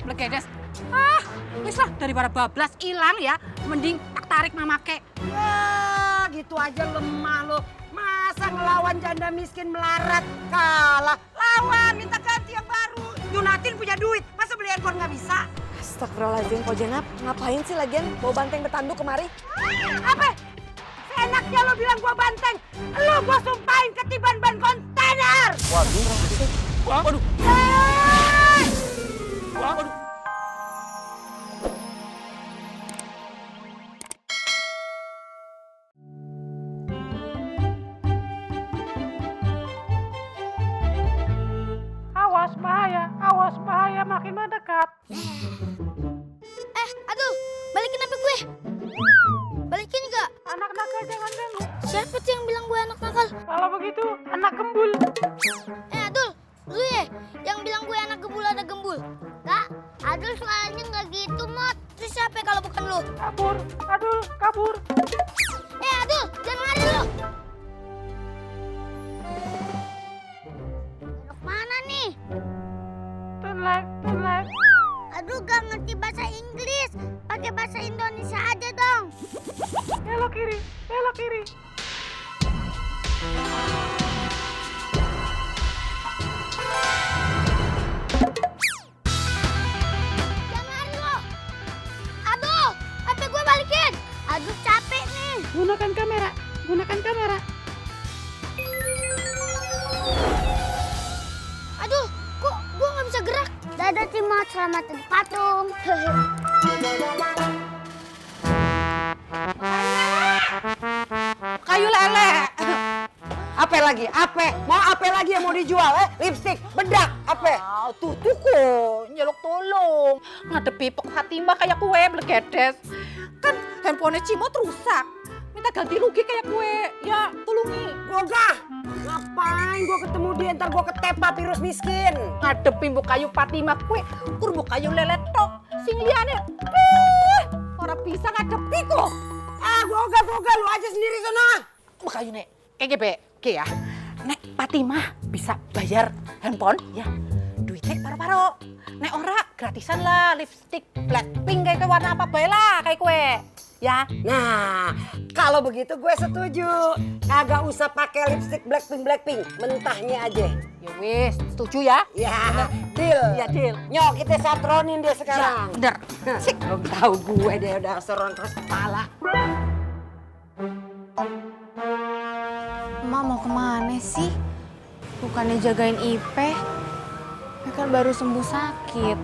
blegedes. Ah, wis lah daripada bablas hilang ya, mending tak tarik mamake. Ya, gitu aja lemah lo. Masa ngelawan janda miskin melarat kalah? Lawan, minta ganti yang baru. Yunatin punya duit, masa beli handphone nggak bisa? Astagfirullahaladzim, Ko Jenab. Ngapain sih lagian bawa banteng bertanduk kemari? Apa? Seenaknya lo bilang gua banteng. Lo gua sumpahin ketiban ban kontainer. Waduh. Waduh. Hei! Waduh. Awas bahaya makin mendekat. Aduh, balikin HP gue. Balikin gak? Anak nakal jangan ganggu. Siapa tuh yang bilang gue anak nakal? Kalau begitu, anak gembul. Adul, lu ya yang bilang gue anak gembul ada gembul? Kak, Adul suaranya nggak gitu, Mot. Terus siapa kalau bukan lu? Kabur, Adul, kabur. Adul, jangan lari lu. Belok mana nih? Tunlek. Aduh, gak ngerti bahasa Inggris. Pakai bahasa Indonesia aja dong. Belok kiri. Jangan lari lo. Aduh, HP gue balikin. Aduh, capek nih. Gunakan kamera. Aduh, kok gue nggak bisa gerak? Dadah Cimot, selamat jadi patung. Kayu lele. Apa lagi? Mau apa lagi yang mau dijual? Lipstik, bedak, apa? Tuh kok, nyelok tolong. Ngadepi Pok Fatimah kayak kue, blegedes. Kan handphonenya Cimot rusak. Minta ganti rugi kayak kue. Ya, tolongi. Gogah. Ngapain gua ketemu dia, ntar gua ketepa virus miskin. Ngadepi Mbok Kayu Fatimah kue, kur Mbok Kayu lele tok. Sing liyane, orang bisa ngadepi kok. Gogah, lu aja sendiri sana. Mbok Kayu nek, kayak ya. Nek Fatimah bisa bayar handphone ya. Duitnya paro-paro. Nek ora gratisan lah lipstick Blackpink kayak warna apa bae lah kayak kue. Ya. Nah, kalau begitu gue setuju. Kagak usah pakai lipstik Blackpink, mentahnya aja. Ya wis, setuju ya? Ya, deal. Ya deal. Nyok, kita satronin dia sekarang. Bener. Sik, belum tahu gue dia udah seron keras kepala. Emak mau kemana sih? Bukannya jagain Ipe? Ipe kan baru sembuh sakit.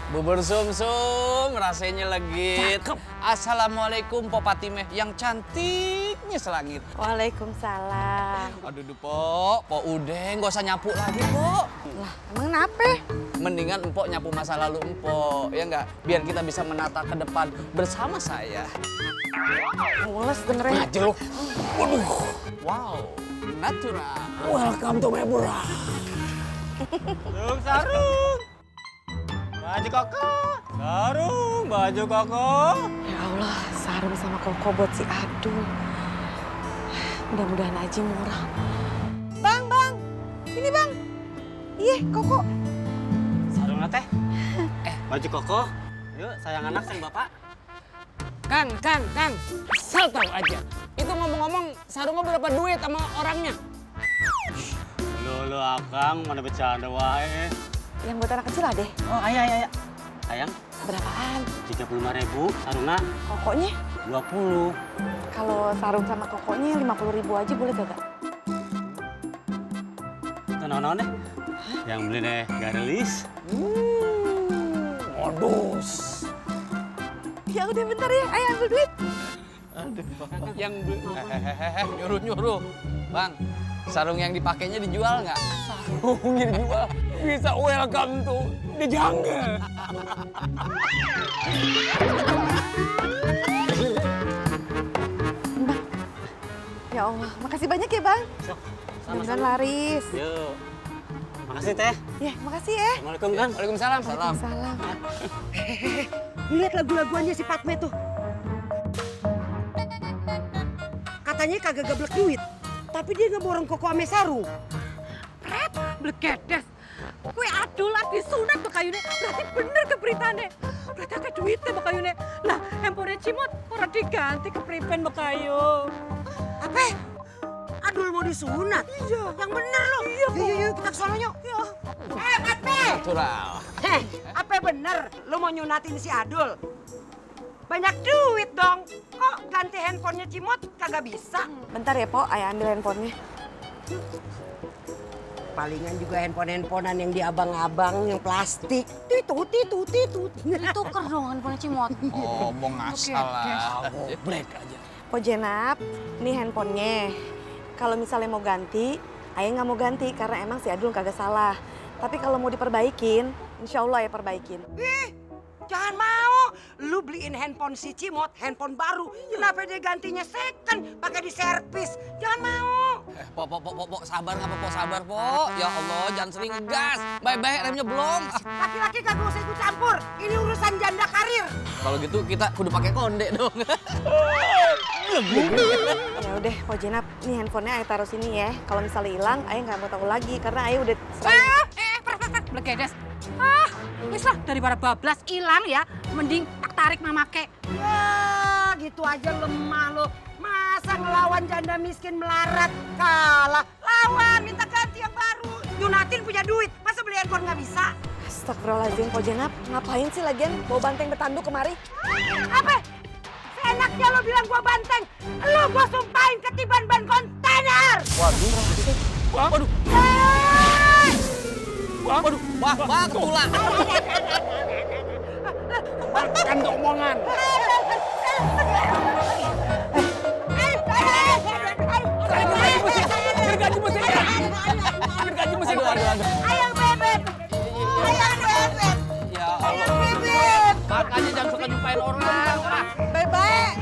Bubur sum-sum, rasanya legit. Assalamualaikum Po Fatimah yang cantiknya selangit. Waalaikumsalam. Aduh Po udah nggak usah nyapu lagi Po. Lah, emang kenapa? Mendingan Empok nyapu masa lalu Empok, ya nggak? Biar kita bisa menata ke depan bersama saya. Mules dengerin. Aja lo. Waduh. Wow, natural. Welcome to Mebura. Sarung. Baju koko. Sarung, baju koko. Ya Allah, sarung sama koko buat si Adul. Mudah-mudahan aja murah. Bang. Sini bang. Iya, koko. Sarung teh. Baju koko. Yuk, sayang anak, sayang bapak. Kang. Asal tahu aja. Itu ngomong-ngomong sarungnya berapa duit sama orangnya? Lu Akang, mana bercanda wae. Yang buat anak kecil ada. Oh, ayah. Ayang, Berapaan? 35.000, sarungna Kokonya? 20. Kalau sarung sama kokonya 50.000 aja boleh gak? Naon deh. Yang beli deh, gak rilis. Modus. Ya udah bentar ya, ayo ambil duit. Yang nyuruh. Bang, sarung yang dipakainya dijual nggak? Sarungnya dijual. Bisa welcome tuh di jungle. Ya Allah, makasih banyak ya bang. Mudah-mudahan laris. Yuk. Makasih teh. Ya, makasih ya. Assalamualaikum Kang. Waalaikumsalam. Salam. Salam. Lihat lagu-laguannya si Fatme tuh. Katanya kagak gablek duit. Tapi dia ngeborong koko ame sarung. Pret, blegedes. Kue adul lagi sunat bekayune. Berarti bener ke beritane. Berarti akeh duitnya bekayune. Lah, handphone Cimot ora diganti ke pripen bekayu. Apa? Adul mau disunat? Iya. Yang bener loh. Iya, yuk, kita ke sono yuk. Iya. Fatme! Natural. Apa bener lu mau nyunatin si Adul? Banyak duit dong. Kok ganti handphonenya Cimot kagak bisa? Bentar ya, Po. Ayah ambil handphonenya. Palingan juga handphone-handphonean yang di abang-abang yang plastik. Titut. Tuker dong handphonenya Cimot. Ngomong ngasal lah. Goblek aja. Po Jenap, ini handphonenya. Kalau misalnya mau ganti, Ayah nggak mau ganti karena emang si Adul kagak salah. Tapi kalau mau diperbaikin, insya Allah ya perbaikin. Ih, jangan mau. Lu beliin handphone si Cimot, handphone baru. Kenapa dia gantinya second, pakai diservis? Jangan mau. Po, sabar nggak po, sabar po. Ya Allah, jangan sering ngegas. Baik-baik remnya belum. Laki-laki kagak usah ikut campur. Ini urusan janda karir. Kalau gitu kita kudu pakai konde dong. Ya udah, Po Jenap, ini handphonenya Ayah taruh sini ya. Kalau misalnya hilang, Ayah nggak mau tahu lagi karena Ayah udah sering. Pret, blegedes. Wis lah, daripada bablas hilang ya, mending tak tarik mamake. Ya, gitu aja lemah lo. Masa ngelawan janda miskin melarat kalah? Lawan, minta ganti yang baru. Yunatin punya duit, masa beli handphone nggak bisa? Astagfirullahaladzim, Po Jenap. Ngapain sih lagian bawa banteng betanduk kemari? Apa? Seenaknya lo bilang gua banteng. Lo gua sumpahin ketiban ban kontainer. Waduh. Waduh, wah, ketulak. Kan omongan. Gergaji mesin. Ayang bebek. Ayang bebek. Ya Allah. Bebek. Makanya jangan suka nyumpain orang. Bebek.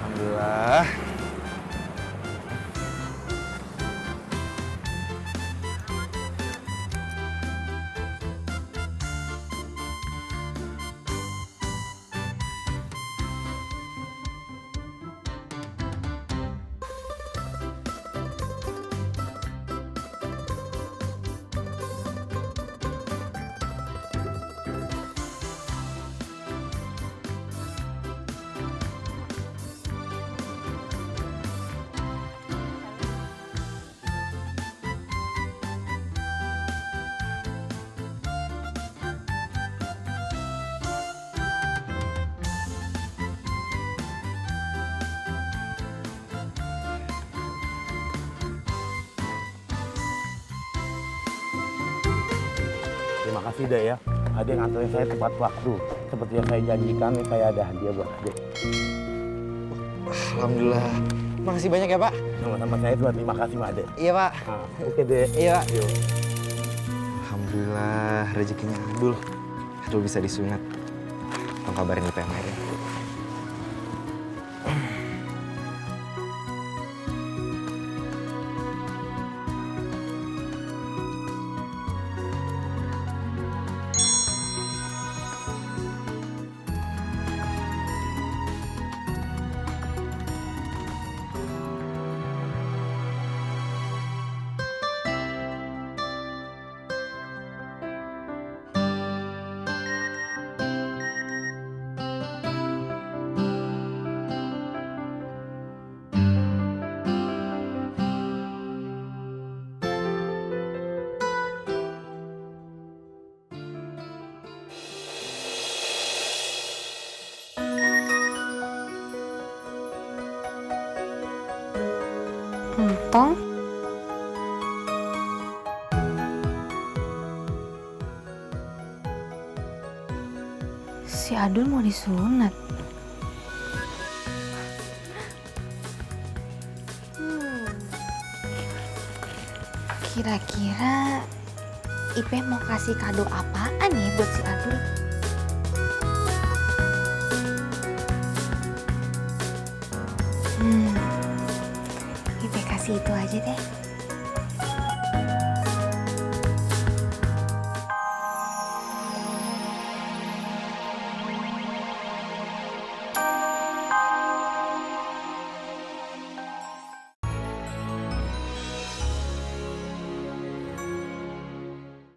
Alhamdulillah. Terima kasih Dek ya. Adek nganterin saya tepat waktu. Seperti yang saya janjikan, saya ada hadiah buat Adek. Alhamdulillah. Makasih banyak ya Pak. Sama-sama, saya juga terima kasih sama Adek. Iya Pak. Nah, oke Dek. Iya Pak. Yuk. Alhamdulillah rezekinya Adul. Adul bisa disunat. Tolong kabarin di PMR ya. Tong? si Adul mau disunat. Kira-kira Ipe mau kasih kado apaan ya buat si Adul? Ipe kasih itu aja deh.